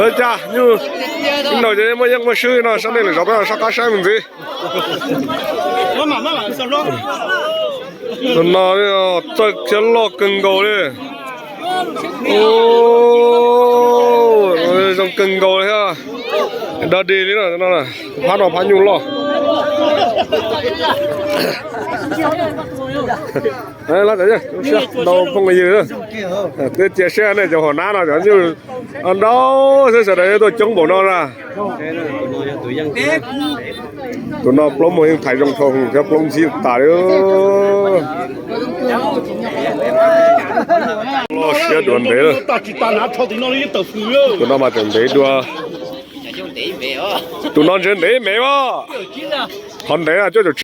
Cas nyuj, ib ntaus ces muaj yeeb muaj swb no, sab nej lwm zaus peb sab qab saib mus ntxiv. Tus no txawj thiab loj kawg nkaus li. Zoo kawg nkaus li thiab. Dog dig li no, phab no phab nyuj loj. Ntau phooj ywg, twb cia siab nej cov hauv nab no cov nyuj ntau xwb, sawv daws tuaj coob npaum no na. Tus no plaub moog yeej thaiv zoo dhau thiab plaub ntxhib tas li. Loj siab dua ntev. Tus no mas tseem ntev dua. Tus no ntshe ntev me as. Qhov ntev cuaj caum tsib.